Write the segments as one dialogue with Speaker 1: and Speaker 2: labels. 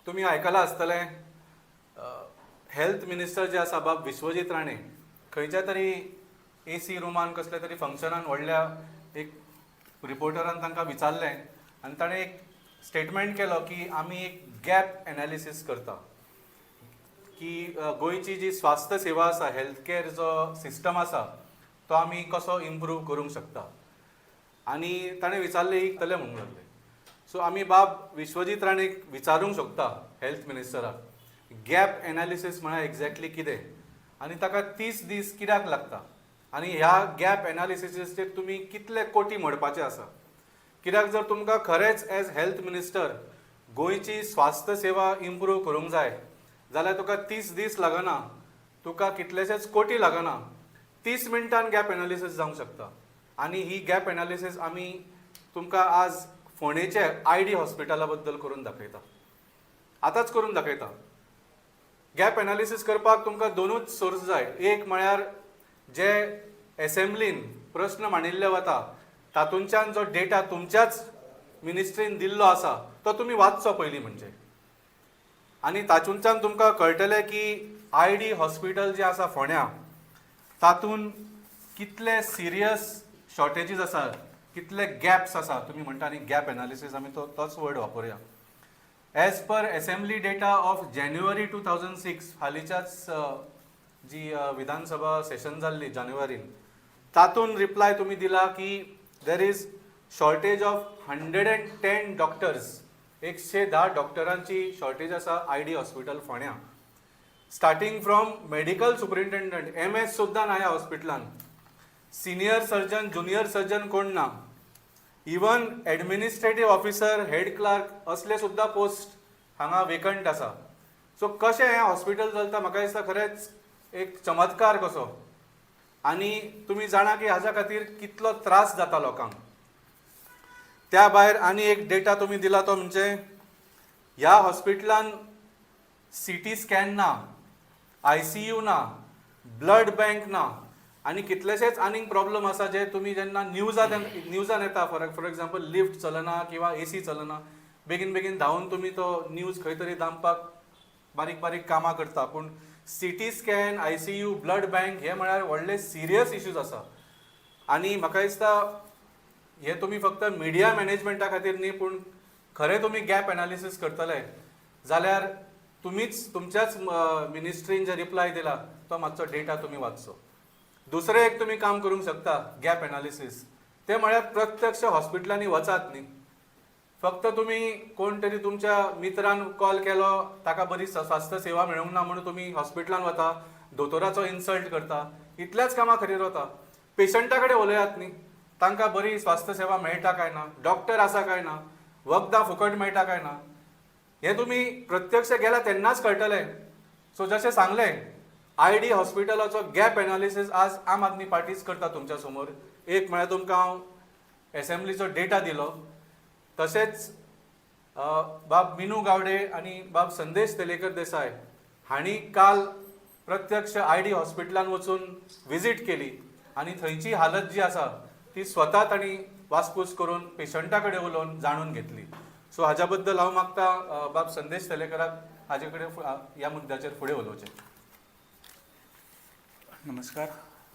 Speaker 1: तुमी आयकलां आसतलें, हेल्थ मिनिस्टर जे आसा बाब विश्वजीत राणे खंयच्या तरी एसी रुमान कसल्या तरी फंक्शनान व्हडल्या एक रिपोर्टरान तांकां विचारलें आनी ताणें एक स्टेटमेंट केलो की आमी एक गॅप एनालिसीस करता की गोंयची जी स्वास्थ्य सेवा आसा, हेल्थ केअर जो सिस्टम आसा, तो आमी कसो इम्प्रूव करूंक शकता. आनी ताणें विचारलें इतलें म्हणूंक लागले. सो आमी बाब विश्वजीत राणेक विचारूंक शकता, हेल्थ मिनिस्टराक, गॅप एनालिसीस म्हळ्यार एक्झॅक्टली कितें आनी ताका 30 दीस कित्याक लागता आनी ह्या गॅप एनालिसिसाचेर तुमी कितले कोटी मोडपाचे आसा? कित्याक जर तुमकां खरेंच एज हेल्थ मिनिस्टर गोंयची स्वास्थ्य सेवा इम्प्रूव करूंक जाय जाल्यार तुका 30 दीस लागना, तुका कितलेशेच कोटी लागना, 30 मिनटान गॅप एनालिसीस जावंक शकता. आनी ही गॅप एनालिसीस आमी तुमकां आज फोंडेचे आयडी हॉस्पिटला बद्दल करून दाखयता, आतांच करून दाखयता. गॅप एनालिसीस करपाक तुमकां दोनूच सोर्स जाय. एक म्हळ्यार जे एसेंब्लीन प्रस्न मांडिल्ले वता, तातूंच्यान जो डेटा तुमच्याच मिनिस्ट्रीन दिल्लो आसा तो तुमी वाचचो पयलीं म्हणजे, आनी तातूंच्यान तुमकां कळटलें की आयडी हॉस्पिटल जें आसा फोंड्या, तातूंत कितले सिरियस शॉर्टेजीस आसा, कितले गॅप्स आसा. तुमी म्हणटा न्ही गॅप एनालिसीस, आमी तो तोच वर्ड वापरुया. As per assembly data of January 2006, हालींच्याच जी विधानसभा सेशन जाल्ली जानेवारीन, तातूंत रिप्लाय तुमी दिला की there is shortage of 110 doctors. 110 डॉक्टरांची शॉर्टेज आसा आयडी हॉस्पिटल फोंड्या, starting from medical superintendent, MS सुद्दां ना ह्या हॉस्पिटलान, सिनियर सर्जन, ज्युनियर सर्जन कोण ना, even administrative officer, head clerk असले सुद्दां पोस्ट हांगा वेकंट आसा. सो कशें हें हॉस्पिटल चलता, म्हाका दिसता खरेंच एक चमत्कार कसो. आनी तुमी जाणा की हाज्या खातीर कितलो त्रास जाता लोकांक. त्या भायर आनी एक डेटा तुमी दिला, तो म्हणजे ह्या हॉस्पिटलान सीटी स्कॅन ना, आयसीयू ना, ब्लड बँक ना आनी कितलेशेच आनीक प्रॉब्लम आसा जे तुमी जेन्ना न्यूजान येता, फॉर एक्झाम्पल लिफ्ट चलना किंवा एसी चलना, बेगीन बेगीन धांवून तुमी तो न्यूज खंय तरी दामपाक बारीक बारीक कामां करता. पूण CT scan, ICU, blood bank हे म्हळ्यार व्हडले सिरियस इश्यूज आसा. आनी म्हाका दिसता हे तुमी फक्त मिडिया मॅनेजमेंटा खातीर न्ही, पूण खरें तुमी गॅप एनालिसीस करतले जाल्यार तुमीच तुमच्याच मिनिस्ट्रीन जे रिप्लाय दिला तो मातसो डेटा तुमी वाचचो. दुसरें एक तुमी काम करूंक शकता गॅप एनालिसीस, ते म्हळ्यार प्रत्यक्ष हॉस्पिटलांनी वचात न्ही. फक्त तुमी कोण तरी तुमच्या मित्रान कॉल केलो, ताका बरी स्वास्थ्य सेवा मेळूंक ना म्हणून तुमी हॉस्पिटलान वता, दोतोराचो इन्सल्ट करता, इतल्याच कामा खातीर वता. पेशंटा कडेन उलयात न्ही, तांकां बरी स्वास्थ्य सेवा मेळटा काय ना, डॉक्टर आसा काय ना, वखदां फुकट मेळटा काय ना, हे तुमी प्रत्यक्ष गेला तेन्नाच कळटलें. सो जशें सांगलें, आयडी हॉस्पिटलाचो गॅप एनालिसीस आज आम आदमी पार्टीच करता तुमच्या समोर. एक म्हळ्यार तुमकां हांव एसेंब्लीचो डेटा दिलो, तशेंच बाब मिनू गावडे आनी बाब संदेश तेलेकर देसाय हांणी काल प्रत्यक्ष आयडी हॉस्पिटलान वचून विजीट केली आनी थंयची हालत जी आसा ती स्वता तांणी वासपूस करून, पेशंटा कडेन उलोवन जाणून घेतली. सो हाज्या बद्दल हांव मागता बाब संदेश तेलेकराक हाजे कडेन ह्या मुद्द्याचेर फुडें उलोवचें.
Speaker 2: नमस्कार.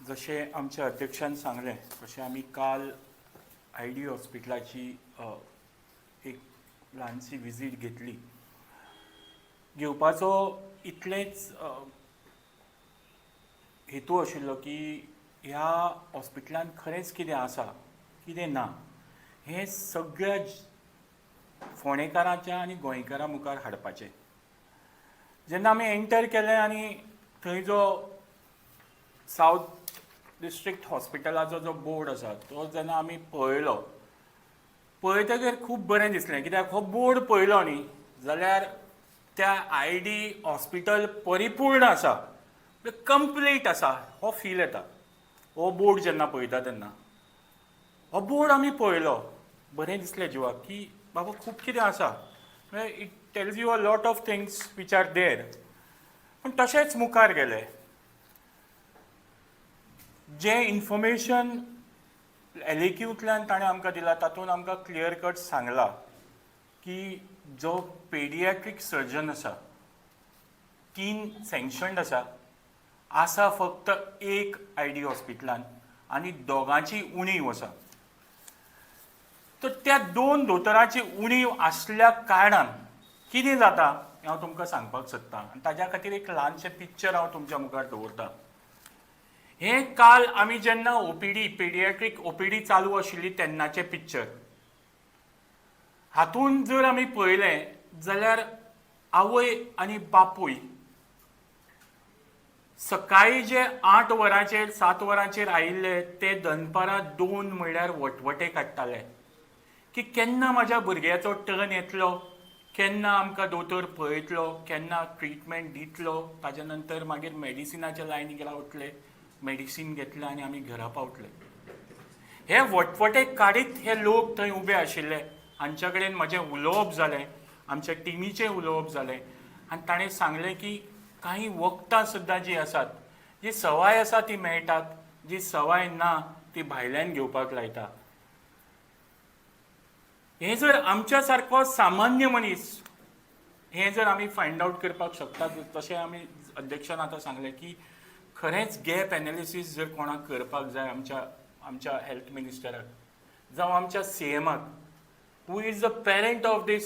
Speaker 2: जशें आमच्या अध्यक्षान सांगलें, तशें आमी काल आयडी हॉस्पिटलाची एक ल्हानशी विजीट घेतली. घेवपाचो इतलेंच हेतू आशिल्लो की ह्या हॉस्पिटलान खरेंच कितें आसा, कितें ना, हें सगळ्या फोंडेकारांच्या आनी गोंयकारां मुखार हाडपाचें. जेन्ना आमी एंटर केलें आनी थंय जो सावथ डिस्ट्रिक्ट हॉस्पिटलाचो जो बोर्ड आसा तो जेन्ना आमी पळयलो, पळयतकीर खूब बरें दिसलें, कित्याक हो बोर्ड पळयलो न्ही जाल्यार त्या आयडी हॉस्पिटल परिपूर्ण आसा, कंप्लीट आसा हो फील येता हो बोर्ड जेन्ना पळयता तेन्ना. हो बोर्ड आमी पळयलो, बरें दिसलें जिवाक की बाबा खूब कितें आसा. It tells you a lot of things which are there. पूण तशेंच मुखार गेले, जें इन्फॉर्मेशन एलएक्यूंतल्यान ताणें आमकां दिलां, तातूंत आमकां क्लियर कट सांगलां. की जो पेडियाट्रीक सर्जन आसा, तीन सँक्शन्ड आसा, आसा फक्त एक I D हॉस्पिटलान आनी दोगांची उणीव आसा. तर त्या दोन दोतोरांची उणीव आसल्या कारणान कितें जाता हें हांव तुमकां सांगपाक सोदतां आनी ताज्या खातीर एक ल्हानशें पिक्चर हांव तुमच्या मुखार दवरतां. हें काल आमी जेन्ना ओपीडी, पेडियाट्रीक ओपीडी चालू आशिल्ली तेन्नाचें पिक्चर. हातूंत जर आमी पळयलें जाल्यार आवय आनी बापूय सकाळीं जे 8 वरांचेर, 7 वरांचेर आयिल्ले ते दनपारां 2 म्हणल्यार वटवटे काडटाले की केन्ना म्हाज्या भुरग्याचो टर्न येतलो, केन्ना आमकां दोतोर पळयतलो, केन्ना ट्रिटमेंट दितलो. ताच्या नंतर मागीर मेडिसिनाच्या लायनीक रावतले, मेडिसीन घेतलें आनी आमी घरा पावतले. हे वटवटे काडीत हे लोक थंय उबे आशिल्ले. हांच्या कडेन म्हजें उलोवप जालें, आमच्या टिमीचें उलोवप जालें आनी ताणें सांगलें की काही वखदां सुद्दां जीं आसात, जी सवाय आसा ती मेळटात, जी सवाय ना ती भायल्यान घेवपाक लायता. हें जर आमच्या सारको सामान्य मनीस हें जर आमी फायंड आवट करपाक शकतात, तशें आमी अध्यक्षान आतां सांगलें की खरेंच गॅप एनालिसीस जर कोणाक करपाक जाय, आमच्या हेल्थ मिनिस्टराक जावं आमच्या सीएमाक, who is the parent of this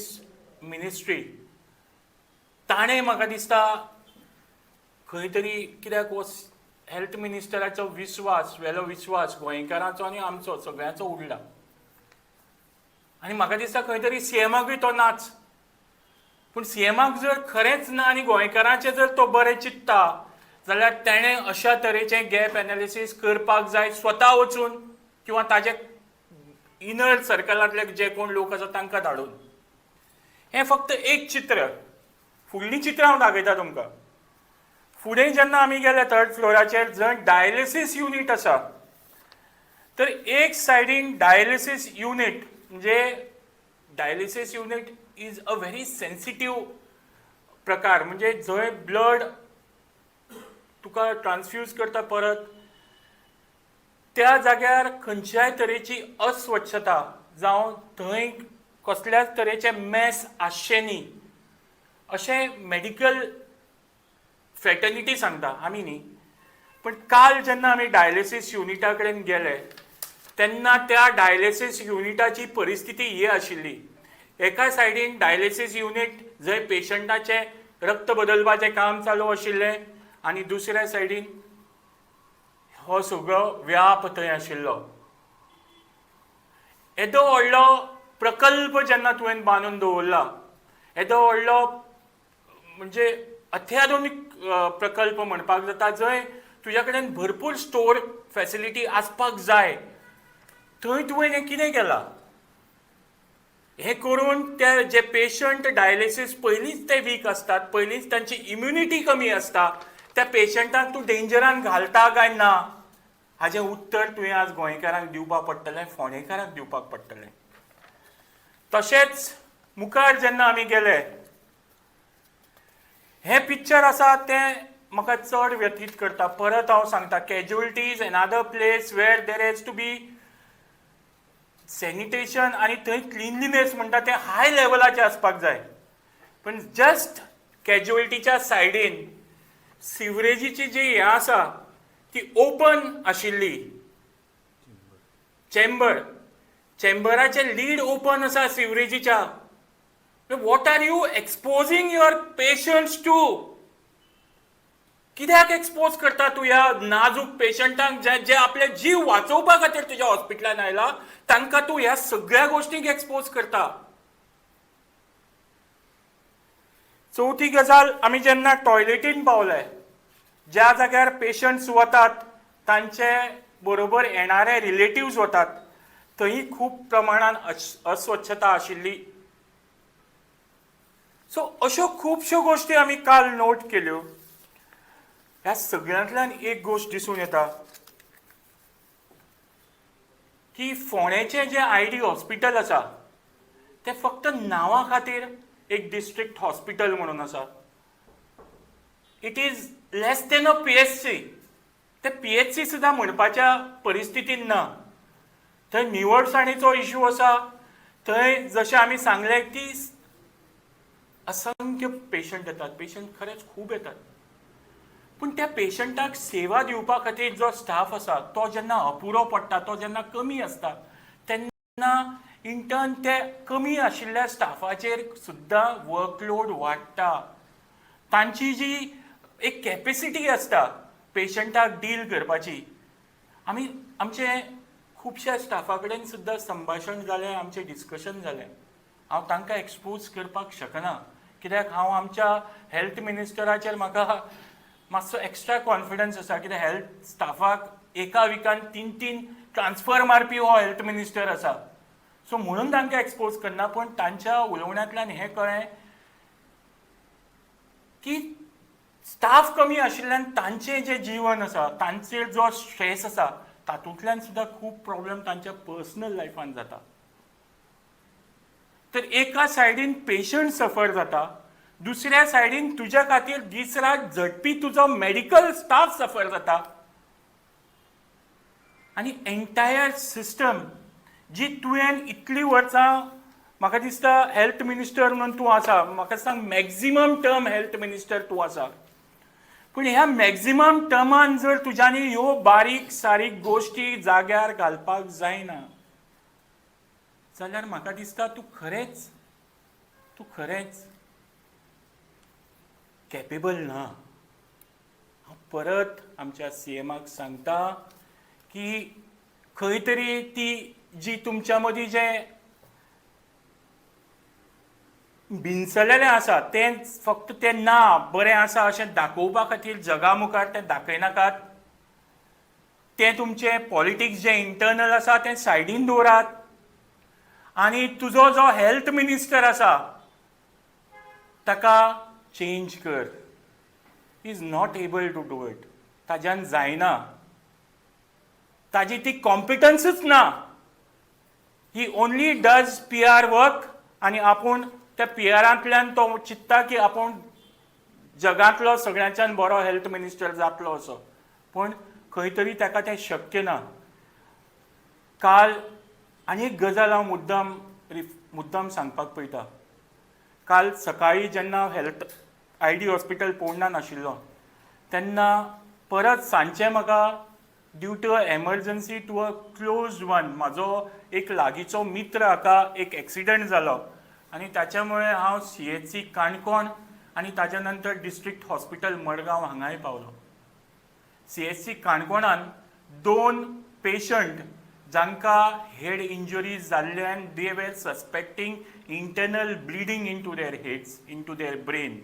Speaker 2: ministry, ताणें म्हाका दिसता खंय तरी, कित्याक हो हेल्थ मिनिस्टराचो विस्वास वेलो विस्वास गोंयकारांचो आनी आमचो सगळ्यांचो उडला आनी म्हाका दिसता खंय तरी सीएमाकूय तो नाच. पूण सीएमाक जर खरेंच ना आनी गोंयकारांचें जर तो बरें चिंत्ता जाल्यार तेणें अशा तरेचें गॅप एनालिसीस करपाक जाय, स्वता वचून किंवा ताजे इनर सर्कलांतले जे कोण लोक आसा तांकां धाडून. हें फक्त एक चित्र. फुडलीं चित्रां हांव दाखयता तुमकां. फुडें जेन्ना आमी गेले थर्ड फ्लोराचेर, जंय डायलिसीस युनीट आसा, तर एक सायडीन डायलिसीस युनीट, म्हणजे dialysis unit is a very sensitive प्रकार, म्हणजे जंय ब्लड तुका ट्रान्सफ्यूज करता परत, त्या जाग्यार खंयच्याय तरेची अस्वच्छता जावं थंय कसल्याच तरेचे मेस आसचें न्ही अशें मेडिकल फ्रेटर्निटी सांगता, आमी न्ही. पण काल जेन्ना आमी डायलिसीस युनिटा कडेन गेले तेन्ना त्या डायलिसीस युनिटाची परिस्थिती ही आशिल्ली. एका सायडीन डायलिसीस युनीट जंय पेशंटाचें रक्त बदलपाचें काम चालू आशिल्लें आनी दुसऱ्या सायडीन हो सगळो व्याप थंय आशिल्लो. येदो व्हडलो प्रकल्प जेन्ना तुवें बांदून दवरला, येदो व्हडलो म्हणजे अत्याधुनीक प्रकल्प म्हणपाक जाता, जंय तुज्या कडेन भरपूर स्टोर फॅसिलिटी आसपाक जाय, थंय तुवें हें कितें केलां? हें करून ते जे पेशंट डायलिसीस पयलींच ते वीक आसतात, पयलींच तांची इम्युनिटी कमी आसता, त्या पेशंटाक तूं डेंजरान घालता काय ना, हाजें उत्तर तुवें आज गोंयकारांक दिवपाक पडटलें, फोंडेकारांक दिवपाक पडटलें. तशेंच मुखार जेन्ना आमी गेले, हें पिक्चर आसा तें म्हाका चड व्यथीत करता. परत हांव सांगता, casualty is another place where there has to be sanitation आनी थंय क्लिनलीनेस म्हणटा तें हाय लेवलाचें आसपाक जाय. पण जस्ट कॅज्युअलिटीच्या सायडीन सिवरेजीची जी हें आसा ती ओपन आशिल्ली. चेंबर, चेंबराचे लीड ओपन आसा सिवरेजीच्या. What are you exposing your patients to? कित्याक एक्सपोज करता तूं ह्या नाजूक पेशंटांक, जे जे आपले जीव वाचोवपा खातीर तुज्या हॉस्पिटलान आयला, तांकां तूं ह्या सगळ्या गोश्टींक एक्सपोज करता? चवथी गजाल, आमी जेन्ना टॉयलेटीन पावले, ज्या जाग्यार पेशंट्स वतात, तांचे बरोबर येणारे रिलेटिव्ज वतात, थंय खूब प्रमाणान अस्वच्छता आशिल्ली. सो अश्यो खुबश्यो गोश्टी आमी काल नोट केल्यो. ह्या सगळ्यांतल्यान एक गोश्ट दिसून येता की फोंडेचें जें I D hospital आसा तें फक्त नांवा खातीर एक डिस्ट्रिक्ट हॉस्पिटल म्हणून आसा. It is less than a PHC. ते पीएचसी सुद्दां म्हणपाच्या परिस्थितीन ना. थंय निवळसाणेचो इशू आसा. थंय जशें आमी सांगलें की असंख्य पेशंट येतात, पेशंट खरेंच खूब येतात, पूण त्या पेशंटाक सेवा दिवपा खातीर जो स्टाफ आसा तो जेन्ना अपुरो पडटा, तो जेन्ना कमी आसता, तेन्ना इंटर्न ते कमी आशिल्ल्या स्टाफाचेर सुद्दां वर्कलोड वाडटा. तांची जी एक कॅपेसिटी आसता पेशंटाक डील करपाची, आमी आमचे खुबश्या स्टाफा कडेन सुद्दां संभाशण जालें, आमचें डिस्कशन जालें. हांव तांकां एक्सपोज करपाक शकना, कित्याक हांव आमच्या हेल्थ मिनिस्टराचेर म्हाका मातसो एक्स्ट्रा कॉन्फिडन्स आसा, कित्याक हेल्थ स्टाफाक एका विकान तीन तीन ट्रान्सफर मारपी हो हेल्थ मिनिस्टर आसा. सो म्हणून तांकां एक्सपोज करना, पूण तांच्या उलोवण्यांतल्यान हें कळ्ळें की स्टाफ कमी आशिल्ल्यान तांचें जें जीवन आसा, तांचेर जो स्ट्रेस आसा, तातूंतल्यान सुद्दां खूब प्रॉब्लम तांच्या पर्सनल लायफान जाता. तर एका सायडीन पेशंट सफर जाता, दुसऱ्या सायडीन तुज्या खातीर दीस रात झटपी तुजो मेडिकल स्टाफ सफर जाता आनी एंटायर सिस्टम जी तुवें इतलीं वर्सां, म्हाका दिसता, हेल्थ मिनिस्टर म्हणून तूं आसा, म्हाका दिसता मॅक्झिमम टर्म हेल्थ मिनिस्टर तूं आसा, पूण ह्या मॅक्झिमम टर्मान जर तुज्यानी ह्यो बारीक सारीक गोश्टी जाग्यार घालपाक जायना जाल्यार म्हाका दिसता तूं खरेंच कॅपेबल ना. हांव परत आमच्या सीएमाक सांगता की खंय तरी ती जी तुमच्या मदीं जें बिनसलेलें आसा, तें फक्त तें ना बरें आसा अशें दाखोवपा खातीर जगा मुखार तें दाखयनाकात. तें तुमचें पॉलिटिक्स जें इंटर्नल आसा तें सायडीन दवरात आनी तुजो जो हेल्थ मिनिस्टर आसा ताका चेंज कर. Is not able to do it. ताज्यान जायना, ताजी ती कॉम्पिटन्सूच ना. He only does PR work आनी आपूण त्या पी आरांतल्यान तो चिंत्ता की आपूण जगांतलो सगळ्यांच्यान बरो हेल्थ मिनिस्टर जातलो असो, पूण खंय तरी ताका तें शक्य ना. काल आनी एक गजाल हांव मुद्दाम सांगपाक पळयता. काल सकाळी जेन्ना हेल्थ I D hospital पोरण्यान आशिल्लो तेन्ना परत सांजचें म्हाका due to a emergency to a close one, म्हाजो एक लागींचो मित्र हाका एक एक्सिडंट जालो आनी ताच्या मुळे हांव सीएचसी काणकोण आनी ताच्या नंतर डिस्ट्रिक्ट हॉस्पिटल मडगांव हांगाय पावलो. सीएचसी काणकोणान दोन पेशंट जांकां हेड इंजुरीज जाल्ल्यान they were suspecting internal bleeding into their heads, into their brain.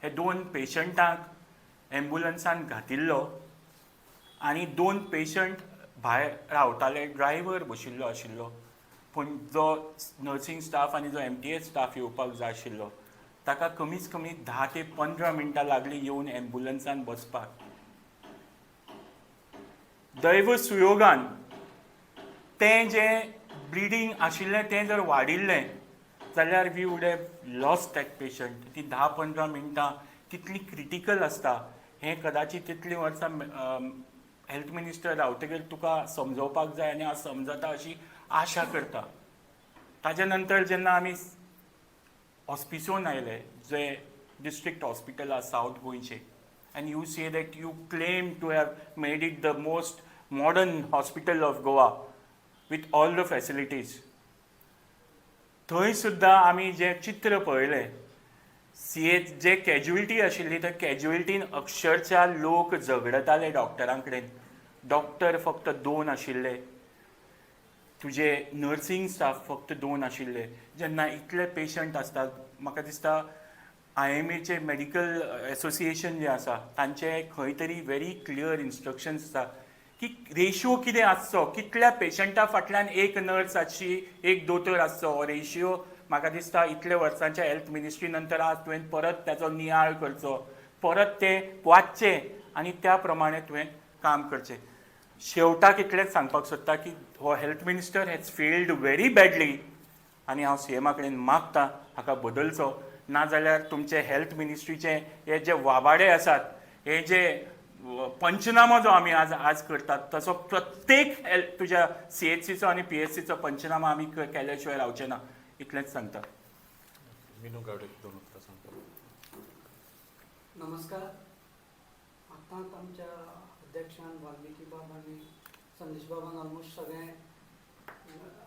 Speaker 2: हे दोन पेशंटांक एम्बुलन्सान घातिल्लो आनी दोन पेशंट भायर रावताले. ड्रायव्हर बशिल्लो आशिल्लो, पूण जो नर्सींग स्टाफ आनी जो एमटीएस स्टाफ येवपाक जाय आशिल्लो ताका कमीच कमी 10 ते 15 मिनटां लागली येवन एम्बुलन्सान बसपाक. दैव सुयोगान तें जें ब्लिडींग आशिल्लें तें जर वाडिल्लें जाल्यार we would have lost that patient. ती 10-15 मिनटां कितली क्रिटिकल आसता हें कदाचित तितलीं वर्सां हेल्थ मिनिस्टर रावतकीर तुका समजोवपाक जाय आनी हांव समजता अशी आशा करता. ताच्या नंतर जेन्ना आमी हॉस्पिसोन आयले, जे डिस्ट्रिक्ट हॉस्पिटल आसा सावथ गोंयचें, and you say that you claim to have made it the most modern hospital of Goa with all the facilities, थंय सुद्दां आमी जें चित्र पळयलें, सी एच जे कॅज्युअलिटी आशिल्ली, त्या कॅज्युअलिटीन अक्षरशा लोक झगडताले डॉक्टरां कडेन. डॉक्टर फक्त दोन आशिल्ले, तुजे नर्सींग स्टाफ फक्त दोन आशिल्ले. जेन्ना इतले पेशंट आसतात, म्हाका दिसता आयएमएचे मेडिकल एसोसिएशन जें आसा तांचे खंय तरी व्हेरी क्लियर इन्स्ट्रक्शन्स आसा की रेशियो कितें आसचो, कितल्या पेशंटा फाटल्यान एक नर्स आसची, एक दोतोर आसचो. हो रेशियो म्हाका दिसता इतले वर्सांच्या हेल्थ मिनिस्ट्री नंतर आज तुवें परत ताचो नियाळ करचो, परत तें वाचचें आनी त्या प्रमाणे तुवें काम करचें. शेवटाक इतलेंच सांगपाक सोदता की हो health minister has failed very badly आनी हांव सीएमा कडेन मागता हाका बदलचो, नाजाल्यार तुमचे हेल्थ मिनिस्ट्रीचे हे जे वाबाडे आसात, हे जे पंचनामो जो आमी आज आज करतात तसो प्रत्येक तुज्या सीएचसीचो आनी पीएचसीचो पंचनामा आमी केल्या शिवाय रावचे ना, इतलेंच सांगता.
Speaker 1: विनू गावडे दोन उतरां सांगता.
Speaker 3: नमस्कार. आतांच आमच्या अध्यक्षान वाल्मिकी बाब आनी संदेश बाबान ऑलमोस्ट सगळें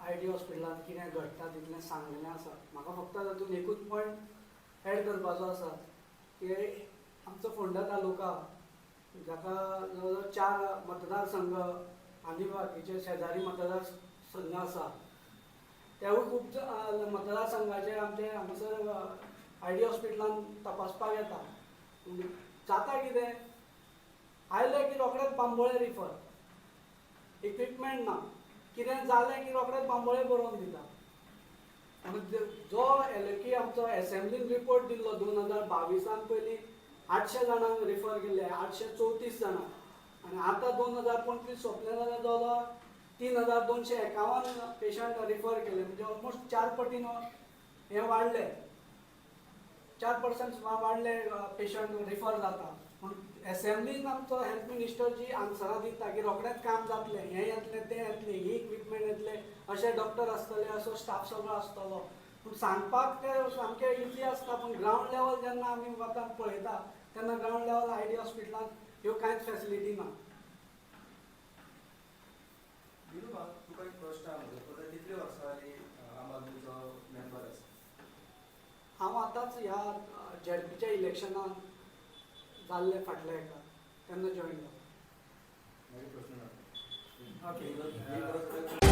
Speaker 3: I D हॉस्पिटलांत कितें घडटा तितलें सांगलेलें आसा. म्हाका फक्त तातूंत एकूच पॉयंट एड करपाचो आसा की आमचो फोंडा तालुका जाका जवळ जवळ 4 मतदारसंघ आनी बाकीचे शेजारी मतदारसंघ आसा, तेवूय खूब मतदारसंघाचे आमचे हांगासर I D हॉस्पिटलांत तपासपाक येता. जाता कितें, आयले की रोखडेच बांबोळे रिफर, इक्विपमेंट ना, कितें जालें की रोखडेच बांबोळे बरोवन दिता. आनी जो एलकी आमचो एसेंब्लीन रिपोर्ट दिल्लो 2022 पयलीं 800 जाणांक रिफर केल्ले, 834 जाणांक, आनी आतां 2025 सोंपले जाल्यार जवळ जवळ 3251 पेशंट रिफर केले, म्हणजे ऑलमोस्ट 4 पटीन हें वाडलें, 4% वाडले पेशंट रिफर जाता. पूण एसेंब्लीन आमचो हेल्थ मिनिस्टर जी आन्सरां दिता की रोखडेंच काम जातलें, हें येतलें तें येतलें, ही इक्विपमेंट येतले, अशे डॉक्टर आसतले, असो स्टाफ सगळो आसतलो, पूण सांगपाक ते सामकें इजी आसता, पूण ग्रावंड लेवल जेन्ना आमी वता पळयता तेन्ना ग्रावंड लेवल I D हॉस्पिटलांत ह्यो कांयच फॅसिलिटी ना.
Speaker 4: विनू, तुका एक प्रश्न आहा म्हजो. तूं आतां कितले वर्सां जालीं आम आदमीचो मेंबर आसा?
Speaker 3: हांव आतांच ह्या झेडपीच्या इलेक्शनान जाल्ले फाटल्या एका तेन्ना जॉयन जालो.
Speaker 4: मागीर प्रश्न ना.
Speaker 5: ओके.